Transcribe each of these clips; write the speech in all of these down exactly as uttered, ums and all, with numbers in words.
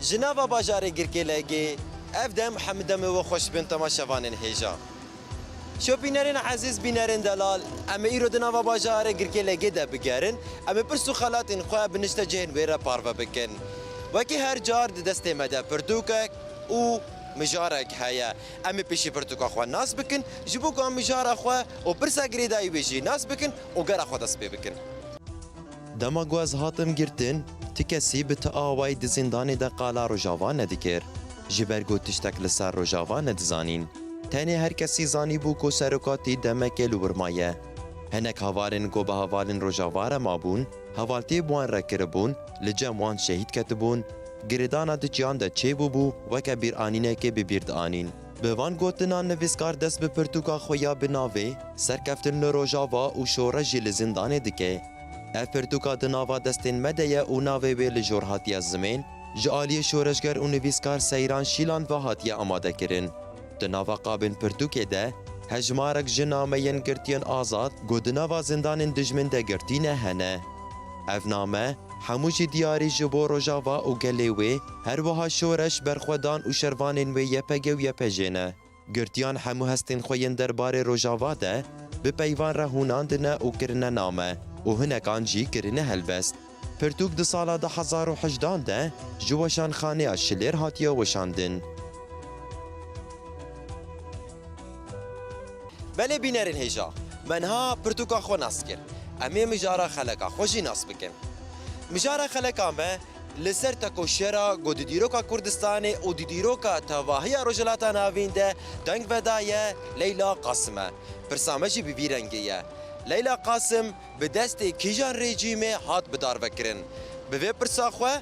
Ji nava bajarê Girkê Legê, ev dem hemû demê we xweş bin temaşevanên hêja. Şopînerên ezîz, bînerên delal, em ê îro di nava bajarê Girkê Legê de bigerin. Em ê pirs û xelatên xwe bi niştecihên wê re parve bikin. Wekî her car di destê me de pirtûkek û mijarek heye. Em ê pêşî pirtûka xwe nas bikin, ji bo ku em mijara xwe û pirsa girêdayî wê jî nas bikin û gera xwe dest pê bikin. Dema ku ez hatim girtin, ti kesî bi ti awayî di zîndanê de qala Rojava nedikir. Ji ber ku tiştek li ser Rojava nedizanîn. Tenê her kesî zanîbû ku serokatî demekê li wir maye. Hinek havalên ku bi hevalên Rojava re mabûn, hevaltiyê bi wan re kiribûn, li cem wan şehîd ketibûn, girêdana di çiyan de çêbûbû, weke bîranînekê bi bîr dianîn. Bi van gotinan nivîskar dest bi pirtûka xwe ya bi navê Serkeftin li Rojava û Şoreş jî li zîndanê dike. Ev pirtûka di nava destên me de ye û navê wê li jor hatiye zimên. Ji aliyê şoreşger û nivîskar Seyran Şîlan ve hatiye amadekirin. Di nava qabên pirtûkê de hejmarek ji nameyên girtiyên azad ku di nava zindanên dijmin de girtî ne hene. Ev name hemû jî diyarî ji bo Rojava û gelê wê, her wiha şoreş, berxwedan û şervanên wê Y P G û Y P J ne. Girtiyan hemû hestên xwe yên derbarê Rojava de bi peyvan re hûnandine û kirine name û hinekan jî kirine helbest. Pirtûk di sala du hezar û hejdan de ji weşanxaneya Şilêr hatiye weşandin. Belê bînerên hêja, me niha pirtûka xwe nas kir. Em ê mijara xeleka xwe jî nas bikin. Mijara xeleka me li ser tekoşera ku di dîroka Kurdistanê û di dîroka tevahiya Rojhilata Navîn de deng vedaye Leyla Qasim e. Pirsa me jî bi vî rengê ye. Leyla Qasim bi destê kîjan rejîmê hat bidarvekirin? Bi vê pirsa xwe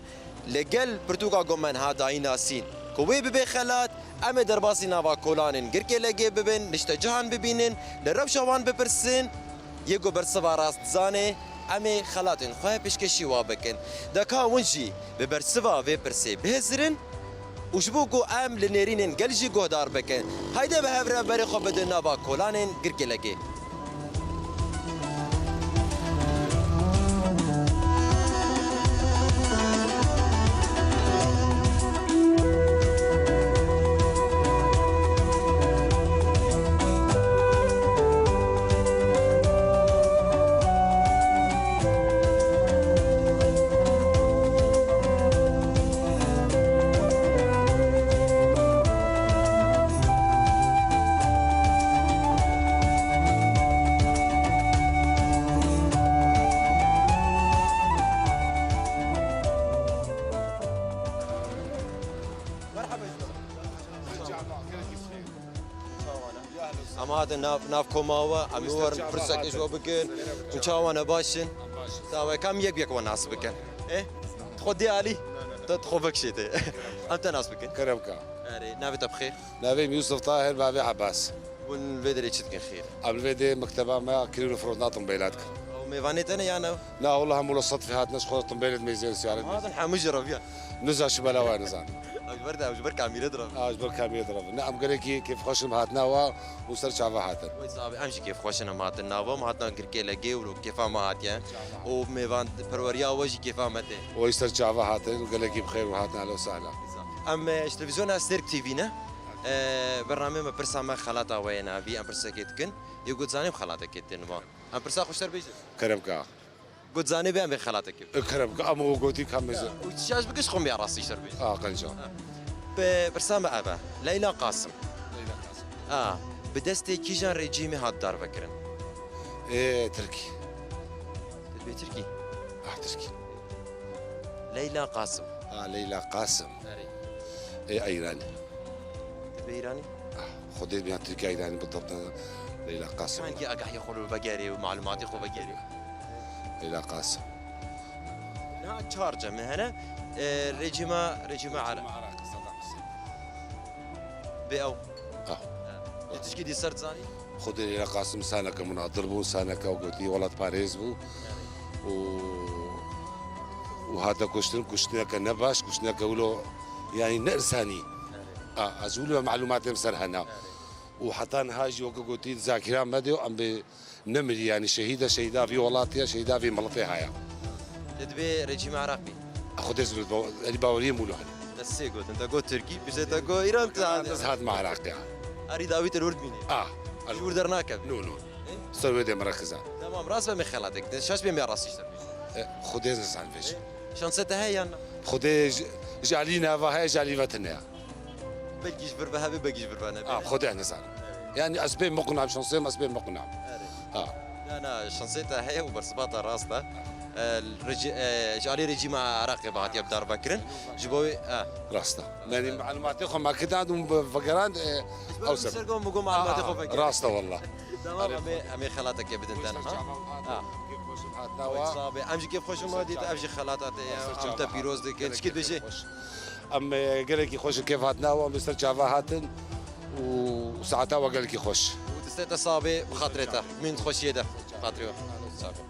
li gel pirtûka ku me niha dayî nasîn, ku wê bibe xelat, em ê derbasî nava kolanên Girkê Legê bibin, niştecihan bibînin, li rewşa wan bipirsin. Yê ku bersiva rast dizane, em ê xelatên xwe pêşkêşî wa bikin. De ka hûn jî bi bersiva vê pirsê bihêzirin û ji bo ku em li nêrînên gel jî guhdar bikin, hayde bi hev re berê xwe bidin nava kolanên Girkê Legê. Merhaba. Em hatin nav, nav koma we, em ê werin pirsek ji we bikin. Hûn çawa ne, baş in? Sawa, em yek yek we nas bikin. Ê? Tu xwe dê alî? Tu, tu xwe vekişê tê. Em te nas bikin. Kerem ka. Erê, navê te bi xêr? Navê min Yusuf Tahir, bavê Abbas. Hûn vê derê çi dikin xêr? Em li vê dê mekteba me kirî û firotina timbêla dikin. Ew mêvanê te ne yan ew? Na, wela hemû li sed fî hatine ji xwe timbêlê dimêzin siyaret. Hatin hemû jî reviya. Niza şu bela wa nizan. Ew ji ber de, ew ji ber kamîrê direvin. Ha, ji ber kamîrê direvin. Ne, em gelekî kêfxweş in, hatina wa û ser çava hatin. Wê sabê em jî kêfxweş in, em hatin nava, em hatina Girkê Legê û li kêfa me hatiye. Û mêvan perweriya we jî kêfa me tê. Wê ser çava hatin, gelekî bi xêr û hatin, ehlen û sehlen. Em, e, ji televîzyona Sêrk T V ne. E, bernameyê me pirsa me xelata we yê navî, em pirsekê dikin. Yê ku dizanî bi xelatekê tên va. Em pirsa xwe ji te re bêjin. Kerem ka. Ku dizanî bê em vê xelatekê bikin. Kerem ka, em o gotî ka mêze. Û çi şaş bike ji xwe ya rastî ji te re bêjin. A, qenca. Ha. Pe-, pirsa me ev e. Leyla Qasim. Leyla Qasim. A, bi destê kîjan rejîmê hat darvekirin? Ê, Tirkî. Tu dibê Tirkî? Ah, Tirkî. Leyla Qasim. Ha, Leyla Qasim. Erê. Ê, Eyranî. Tu dibê Eyranî? Ah, Xwedê biyan Tirkî Eyranî bi debtan Leyla Qasim. Hangî agahiya xwe li vegerê û malûmatê xwe vegerê? Leyla Qasim. Niha çar cem hene, e, rejîma, rejîma Ereb. Rejîma Iraqê, Saddam Hussein. Bê ew. Ah. Lê tişkî dî ser dizanî? Xwedê Leyla Qasim saneke munadir bû, saneke gotî welatparêz bû. Û, û hate kuştin, kuştineke ne baş, kuştineke wilo, yanî ne însanî. A, ez wilo malûmatê min ser hene. Û heta niha jî weke gotî di zakîra me de, em bê nemirî, yanî şehîd e, şehîda vî welatê ye, şehîda vî miletê haya. Lê dibê rejîma Iraqê. Xwedê zû, erî baweriyê min wilo hene. Te sê gotin, te got Tirkî, piştê te got Îran, te Ez hat me Iraqê. Erî dawî te li wir dibînî. Ah, Ji wir dernakevî. No, no. Ser wê dê merakiza. Tamam, rast be me xelatek. Te şaş be me rastî işte. E, Xwedê nizan vêjî. Şanse te heye yan na? Xwedê ji, ji alî nava heye, ji alî ve tine ya. Belkî ji vir ve hebe, belkî ji vir ve nebe. Ah, Xwedê nizan. Yani ez pê muqnam, şansê ez pê muqnam. Erê. Ha. Na, na, şansê te heye û bersiva te rast e. E, rejî-, e, ji alî rejîma Iraqê ve hatiye bidarvekirin. Ji bo wê, e. Rast e. Yani malumatê xwe me kidan û vegerand, e, Ji bo ew ser ser gom bû, gom malumatê xwe vekir. Rast e wallah. Tamam, em ê, em ê xelateke bidin te niha. Ha. Wî sabe. Em jî kêf xweş û me dît, ev jî xelata te ye. Em te pîroz dikin. Çikî dibêjî? Em, e, gelekî xweş û kêf hatina we, em li ser çava hatin û saeta we gelekî xweş. Û destê te sabe, bi xatirê te. Min xweşiyê de. Xatirê we. Sabe.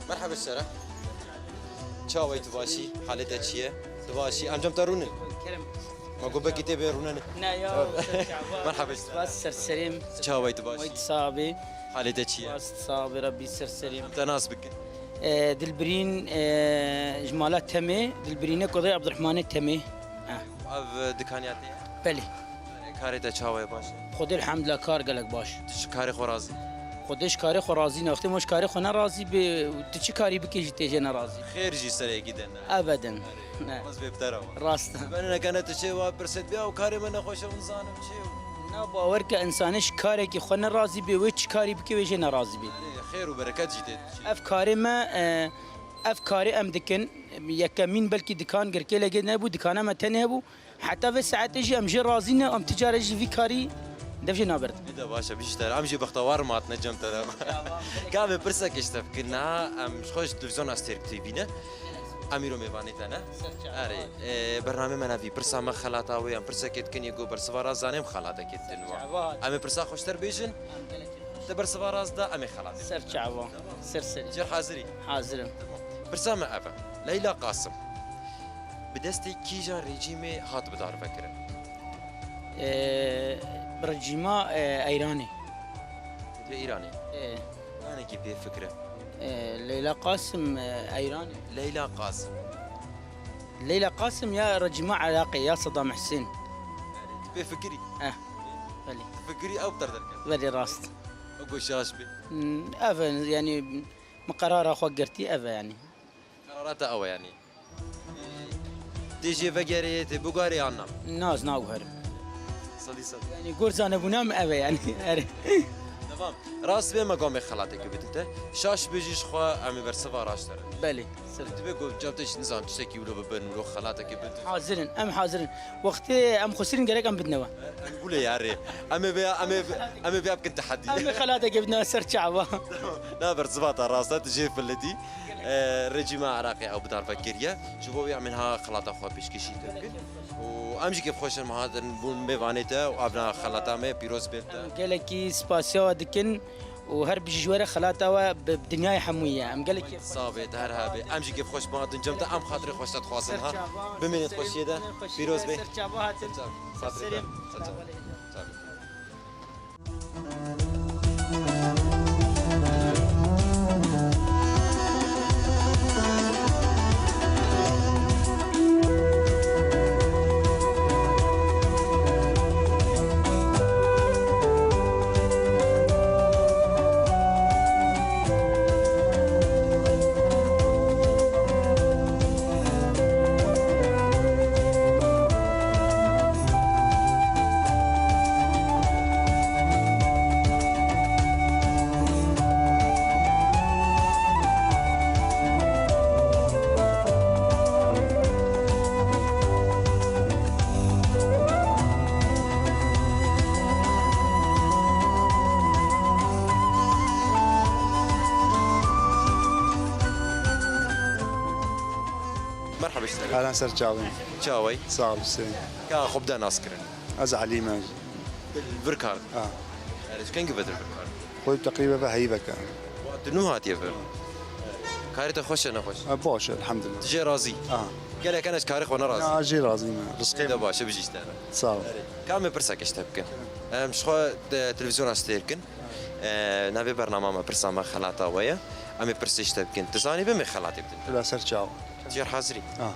Merhaba sere. Çawa yî, tu baş î? Halê te çi ye? Tu baş î? Em cem te rûnin. Kerem. Ma got belkî tê bê rûnenê. Ne ya, ser çava. Merhaba. Spas, ser serê me. Çawa yî, tu baş î? Wayt sabe. Halê te çi ye? Spas, sabe, Rabbî ser serê me. Em te nas bikin. E, Dilbirîn, e, ji mala Temê, Dilbirîne kodê Abdurrahmanê Temê. Ha. Ev, e, dikaniya te ye? Belê. Karê te çawa ye, baş e? Xwedê elhamdulillah kar gelek baş. Tu ji karê xwe razî? Xwedê ji karê xwe razî ne. Wextê me ji karê xwe ne razî bê, tu çi karî bikê jî tê jê ne razî. Xêr jî serê yekî de ne. Ebeden. Ne. Bes bê bi te re. Rast. Bene nekene tu çê wa pirsê dibe, ew karê me nexweş e, hûn nizanim çê ye. Na, bawer ke, însanê ji karekî xwe ne razî bê, wê çi karî bike, wê jê ne razî bê. Erê, xêr û bereket jî tê diçê. Ev karê me, e, ev karê em dikin, yekemîn belkî dikan girkê legê nebû, dikana me tenê hebû. Heta vê saetê jî em jê razî ne, em ti care jî vî karî dev jê nabertin. Ê de baş e, bijî te re. Em jî bextewar in me hatine cem te re. Ka em ê pirsek ji te bikin. Niha em ji xwe ji televîzyona Stêrk T V ne. Em îro mêvanê te ne. Erê, e, bernamê me navî Pirsa Me Xelata We ye. Em pirsekê dikin, yê ku bersiva rast zanê, em xelatekê didin we. Em ê pirsa xwe ji te re bêjin. Te bersiva rast da, em ê xelatê. Ser çava. Ser serî. Cêr hazir î? Hazir im. Pirsa me ev e. Leyla Qasim bi destê kîjan rejîmê hat bidarvekirin? Ee, bi rejîma, e, Eyranê. Dê Îranê. Ee. Yanekî pê fikre. Ee, Leyla Qasim, e, Eyranê. Leyla Qasim. Leyla Qasim ya rejîma Iraqê ya Saddam Husên. Tu pê fikirî? Eh. Belê. Tu fikirî ew bi te re derket? Belê, rast. Ew ku şaş bê. Hmm, ev e, yani, min qerara xwe girtî, ev e, yani. Qerara te ew e, yani. Tê jê vegerê, tê biguherê yan na? Na, ez naguherim. Sedî sed. Yani, gor zanebûna min ev e, yani. Erê. Tamam. Rast bê me gomê xelatekê bidin te. Şaş bê jî ji xwe em ê bersiva raşt derin. Belê. Sir. Tu bê ku cem te jî nizam tiştekî wilo bibin, wilo xelatekê bidin. Hazir in, em hazir in. Wextê em xwesirîn gerek em bidine we. Em gulê ya rê. Em ê vêya, em ê, em ê vêya bikin tehedî. Em ê xelatekê bidine we ser çava. Na bersiva te rast e, tu jê filitî. E, rejîma Iraqê ew bidarve kiriye. Ji bo wê em ê niha xelata xwe pêşkêşî te bikin. Û em jî kêfxweş in me hatin bûn mêvanê te û ev niha xelata me pîroz bê te. Em gelekî spasiya we dikin. û her bijî ji we re xelata we bi dinyayê hemû ye. Em gelekî Sax bê, te her hebê. Em jî kêfxweş bi hatin cem te, em xatirê xweş te dixwazin ha. Bimînit xweşiyê de. Pîroz bê. Ser çava hatin. Ser çava. Xatirê te. Ser çava. Ser çava. Merhaba, işte. Eren ser çavên. Çaway. Sağ ol Hüseyin. Ka xwe bide nas kirin. Ez Elî me. Vir kar. Ha. Erê, tu kengî vedir vir kar? Xwe teqrîbe ve heyveke. Wa tu nû hatiye vir. Karê te xweş e, nexweş? Ha, baş e, elhamdülillah. Tu jê razî? Ha. Gelek hene ji karê xwe nerazî. Ya, jê razî me. Rizqê de baş e, bijî işte. Sağ ol. Erê. Ka em ê pirsek ji te bikin. Em ji xwe de televîzyona stêr kin. Ee, navê bernama me pirsa me xelata we ye. Em ê pirsê ji te bikin. Tu zanî bê me xelatê bidin? Bila ser çaw. Jêr hazirî. Ha. Tamam.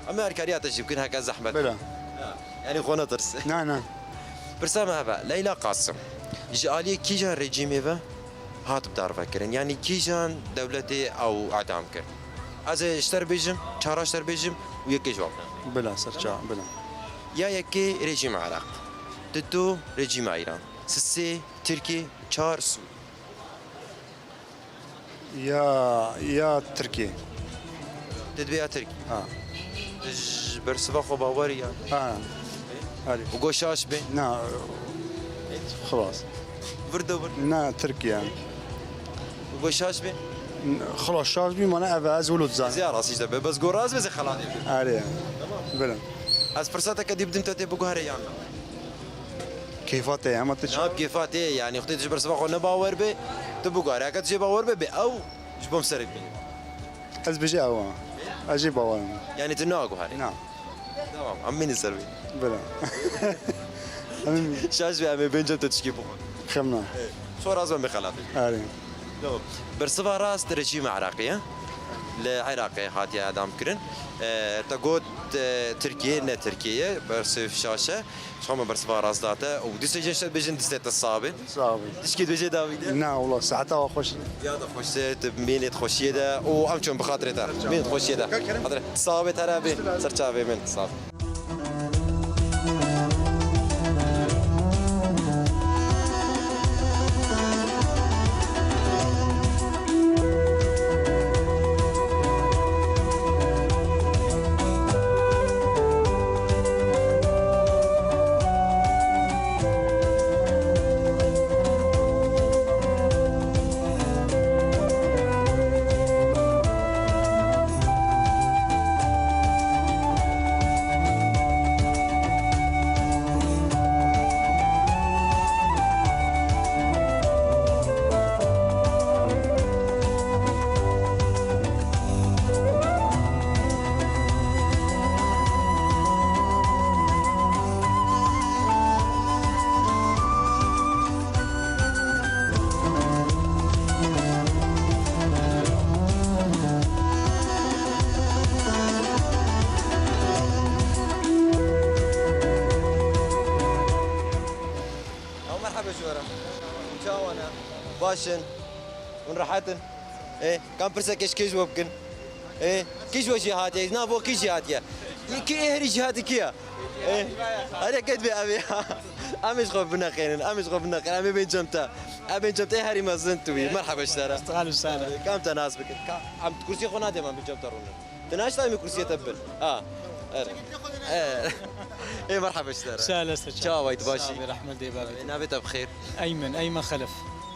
Em ê alîkariya te jî bikin, heke zehmet. Bila. Ha. Yani xwe netirs. Na, na. Pirsa me ev e. Leyla Qasim ji aliyê kîjan rejîmê ve hat bi darve kirin? Yani kîjan dewletê ew edam kir? Ez ê ji te re bêjim, çara ji te re bêjim û yekê cewab de. Bila ser çaw, bila. Ya yekê rejîm Iraq. Dudu rejîma Îran. Sisê Tirkî, çar Sûrî. Ya, ya Tirkî. Te divê ya Tirkî. Ha. Ji bersiva xwe bawer ya. Ha. Erê. Û go şaş bê. Na. Xilas. Vir de vir. Na, Tirkî ya. Û go şaş bê. Xilas şaş bî, mana ev ez wilo dizanim. Ziya rastî de be. Bes go rast be, zê xelatê be. Erê. Tamam. Bilin. Ez firsateke dî bidim te tê biguherê yan na? Kêfa te ye, hema tu çi? Na, kêfa te ye, yani xwedê tu ji bersiva xwe ne bawer be, tu biguherî. Heke tu jê bawer be, be ew ji bo em serê bê. Ez bêjî ew e. Ez jê bawer im. Yani tu naguherî? Na. Tamam, em mînin ser wî. Bila. Em şaş be, em ê bên cem te tişkî bixwe. Xem na. Ço raz be, em ê xelatê. Erê. Tamam. Bersiva rast rejîma Iraqê ye. Li Iraqê hatiye edam kirin. E, te got, e, Tirkiye, ne Tirkiye ye, bersiv şaş e. Ji xwe me bersiva rast date û dîsa jê şet bêjin dîstê te sax be. Sax be. Tişkî dibêjê dawî de? Na, wala, saeta wa xweş. Ya de xweş e, tu mînê di xweşiyê de û em çûn bi xatirê te. Mînê di xweşiyê de. Xatirê. Sax be, te re bê. Ser çavê min. Sax. Ew merhebe ji we re. Çawa ne? Baş in? Hûn rehet in? Ê, kam pirseke ji kê ji we bikin? Ê, kî ji we jê hatiye? Navo kî jê hatiye? Kî ê herî jê hatiye kî ye? Ê, herê ket bê ev ê. Em ê ji xwe bineqênin, em ê ji xwe bineqênin, em ê bên cem te. Em bên cem te, ê herî mezin tu bî. Merheba ji te re. Sağ ol, sağ ol. Kam te nas bikin? Ka, em kursiyê xwe nadê, em bên cem te rûnin. Tu naştayî min kursiyê te bibin. Ha. Erê. Erê. Ê, merheba ji te re. Sağ ol, sağ ol. Çawa yî, tu baş î? Sağ ol, rahmet dê babê. Ê, navê te bi xêr? Eymen, Eymen Xelef.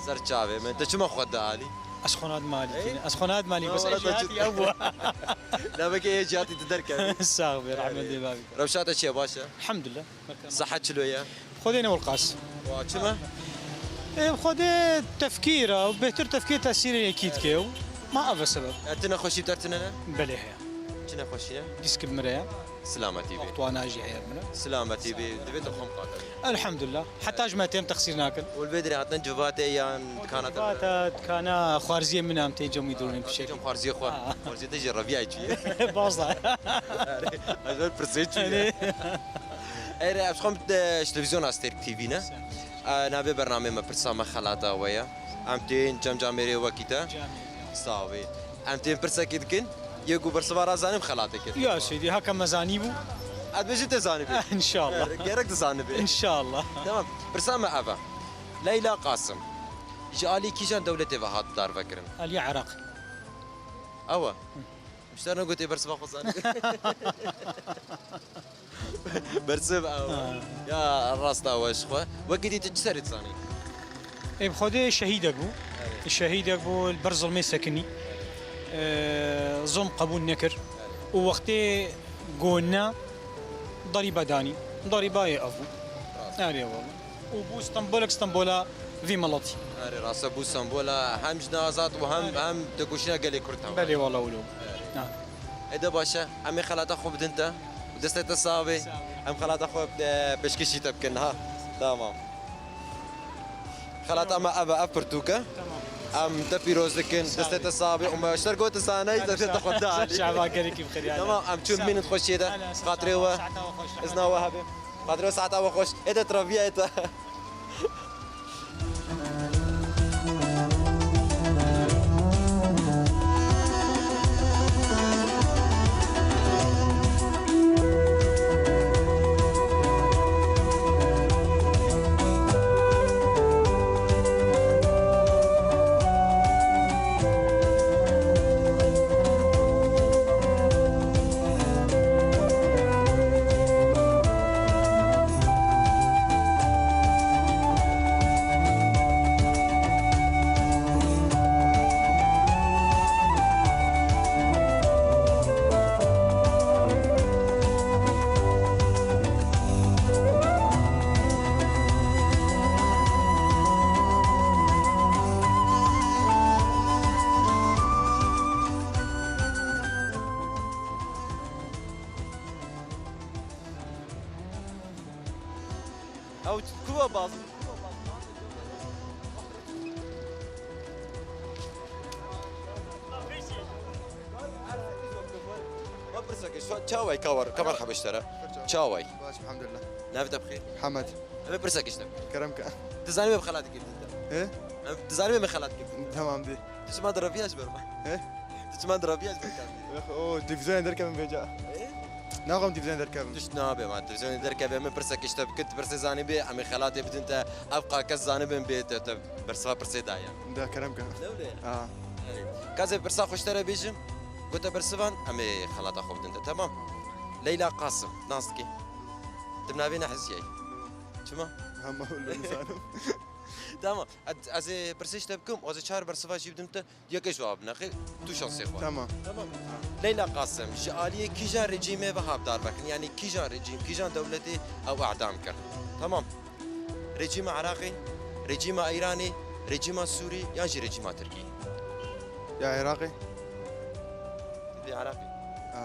Ser çavê min. Tu çima xwe dialî? Ez xwe nadim alî. Ê? Ez xwe nadim alî, bes ê jêhatî ew bû. Navê ke ê jêhatî tu derkevî. Sağ ol, rahmet dê babê. Rewşa te çi ye, baş e? Elhamdulillah. Sehet çilo ye? Xwedê ne wilqas. Wa çima? Ê, Xwedê tefkîr e û bêhtir tefkîr tesîrê yekî dike û ma ev e sebeb. E, tu nexweşî bi te re tune ne? Belê heye. Çi nexweşî ne? Dîsk bi min re ye. Silametî bê. Wextwana jî heye bi min re. Silametî bê. Divê tu xwe miqate. Elhamdulillah. Heta ji me têm texsîr nakin. Û li vê dirê hatine civatê yan dikana te? Civata, dikana xwarziyê min em tê cem wî durûnê pişek. Cem xwarziyê xwe. Ha. Xwarziyê te jî reviya çûye. Baza. Ez ber pirsê çûye. Erê, ez xwem, e, ji televîzyona Stêrk T V ne. E, navê bernamê me pirsa me xelata we ye. Em tên cem camêrê wekî te. Camêrê. Sax bî. Em tên pirsekê dikin. Yê ku bersiva re zanim xelatê kir. Ya Seydî, heke me zanî bû. Ez bêjim te zanibî. İnşallah. Gerek tu zanibî. İnşallah. Tamam. Pirsa me ev e. Leyla Qasim ji alî kîjan dewletê ve hat darvekirin? Alî Iraq. Ew e. Ji te re negotê bersiva xwe zanî. Bersiv ew. Ha. Ya rasta we ji xwe. Wekî dî tu çi serê dizanî? Ê, bi Xwedê şehîdek bû. Evet. Şehîdek bû, li ber zilmê sekinî. Ee, zilm qebûl nekir. û wextê ku ne, derîbe danî. Derîba yê ev bû. Rast. Erê wala. Û bû stenbolek stenbola vî miletî. Erê, rast e, bû stenbola hem jina azad û hem, erê, hem tekoşîna gelê Kurd hewa. Belê wala wilo. Erê. Ha. Êde baş e, em ê xelata xwe bidin te. Destê te sax bê. Sağ ol. Em xelata xwe, e, pêşkêşî te bikin, ha. Tamam. Xelata me ev e, ev pirtûk e. Tamam. Em te pîroz dikin, sağ ol, destê te sax bê û me ji te re got zanayî, destê te xwe de alî. Şeva gelekî bi xêr, ya. Tamam, em çûn, sağ ol, bînin xweşiyê de. Xatirê we, saeta we xweş. Izna we hebe. Xatirê we, saeta we xweş. Êde trafiya êde. Ew kuwa bazin? Ma pirseke, çawa yî, ka war, ka merheba ji te re. Çawa yî? Baş, elhamdulillah. Navê te bi xêr? Hemed. Em ê pirseke ji te bikin. Kerem ke. Tu zanî me bi xelat girtin te? He? Em, tu zanî me bi xelat girtin? Tamam dî. Tu çima diraviya ji ber me? He? Tu çima diraviya ji ber me? Wex, o, televîzyonê derkevin vêca. He? Naxwazim televîzyonê derkevin. Tişt nabe, ma televîzyonê derkeve, em ê pirseke ji te bikin, tu pirsê zanîbî, em ê xelatê bidin te, ev qa kes zanibin bê te, te bersiva pirsê daye. Da kerem ke. Ne wile? Ha. Erê. Ka ez ê pirsa xwe ji te re bêjim, ku te bersivan, em ê xelata xwe bidin te, temam? Leyla Qasim, dans dikî? Tu bi navê ne hiziyayî? Çima? Hema wilo nizanim. Tamam. Ez, ez ê pirsê ji te bikim, ez ê çar bersiva jî bidim te, yekê cewab nexe, tu şansê xwe. Tamam. Tamam. Leyla Qasim, ji aliyê kîjan rejîmê ve hat darvekirin? Yanî kîjan rejîm, kîjan dewletê ew edam kir? Tamam. Rejîma Iraqê, rejîma Îranê, rejîma Sûrî yan jî rejîma Tirkî? Ya Iraqê. Tu dê Iraqê? Ha.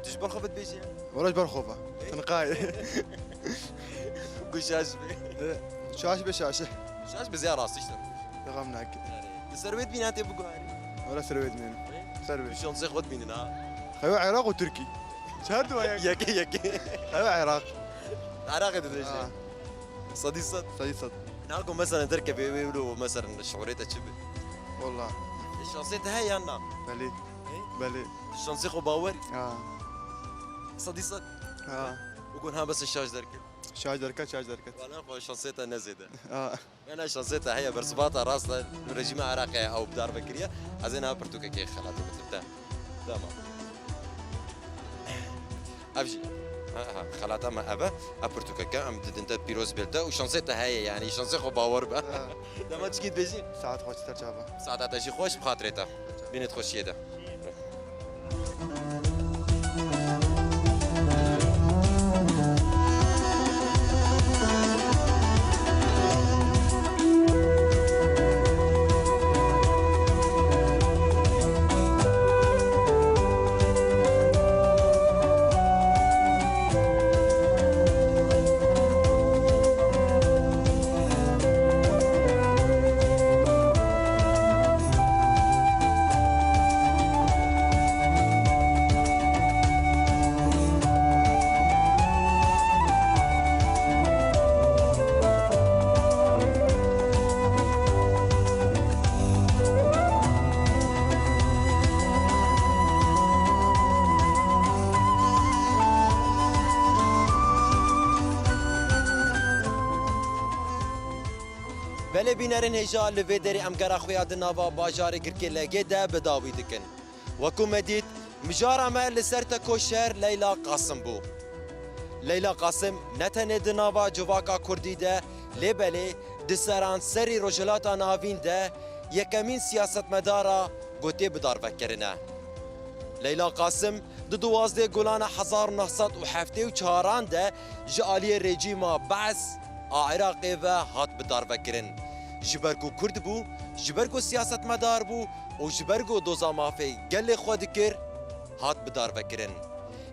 Tu ji ber xwe bidibêjî? Wala ji ber xwe ve. Ê? Tinqayê. Ku şaş be. Ê, şaş be şaş e. Şaş be ziya rastî işte. Peyxam nake. Li ser wê dibîne tê biguherî. Wala ser wê dibîne. Ê? Ser wê. Tu şansê xwe dibînin ha. Xewe Iraq û Tirkî. Çar duwa yek. Yekê, yekê. Xewe Iraq. Iraqê dibêje. Ha. Sedî sed. Sedî sed. Niha ku mesela derkevê wê wilo mesela şiûrê te çi be? Wala. E, şansê te heye yan na? Belê. He? Belê. Şansê xwe bawer? Ha. Sedî sed. Ha. Û ku niha bes şaş derket? Şaş derket, şaş derket. Wala xwe şansê te ne zêde. Ha. Mena şansê te heye, bersivata rast e, rejîma Iraqê ew bi dar vekiriye. Ez ê niha pirtûkekê xelatê bidim te. Tamam. Ev jî. Ha, ha, xelata me ev e. Ev pirtûkeke, em didin te pîroz bêl te û şansê te heye, yanî şansê xwe bawer be. Ha. Dema çikî dibêjî? Saet xweş, ser çava. Saeta te jî xweş, bi xatirê te. Bînit xweşiyê de. Belê bînerên hêja, li vê derê em gera xwe ya di nava bajarê Girkê Legê de bi dawî dikin. Wekû me dît, mijara me li ser tekoşer Leyla Qasim bû. Leyla Qasim ne tenê di nava civaka kurdî de, lê belê di seranserî Rojhilata Navîn de yekemîn siyasetmedar e ku tê bidarvekirine. Leyla Qasim di duwazdeh Gulana hezar û neh sed û heftê û çaran de ji aliyê rejîma Be's a Iraqê ve hat bidarvekirin. Ji ber ku Kurd bû, ji ber ku siyasetmedar bû û ji ber ku doza mafê gelê xwe dikir, hat bidarvekirin.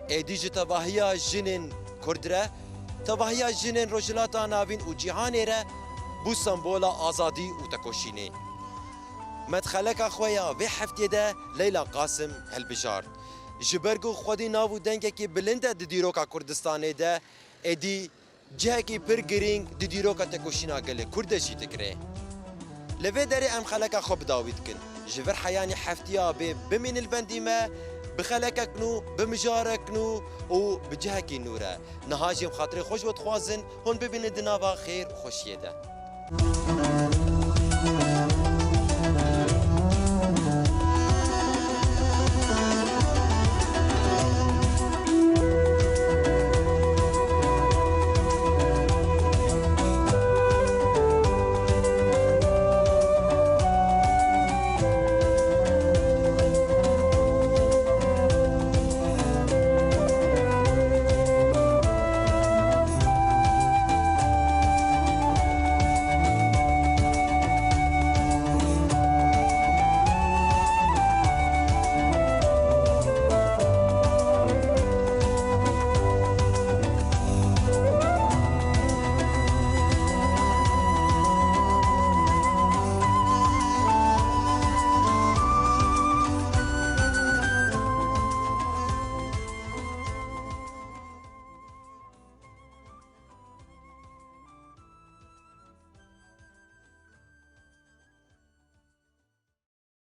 Êdî ji tevahiya jinên Kurd re, tevahiya jinên Rojhilata Navîn û cîhanê re bû sembola azadî û tekoşînê. Medxeleka xwe ya vê heftiyê de Leyla Qasim hilbijart. Ji ber ku xwedî nav û dengekî bilind e di dîroka Kurdistanê de, êdî cihekî pir girîng di dîroka tekoşîna gelê Kurd de jî digire. Li vê derê em xeleka xwe bi dawî dikin. Ji vir heyanî heftiya bê bimînin li bendî me, bi xelekek nû, bi mijarek nû û bi cihekî nû re. Niha jî em xatirê xwe ji we dixwazin, hûn bibînin di nava xêr û xweşiyê de.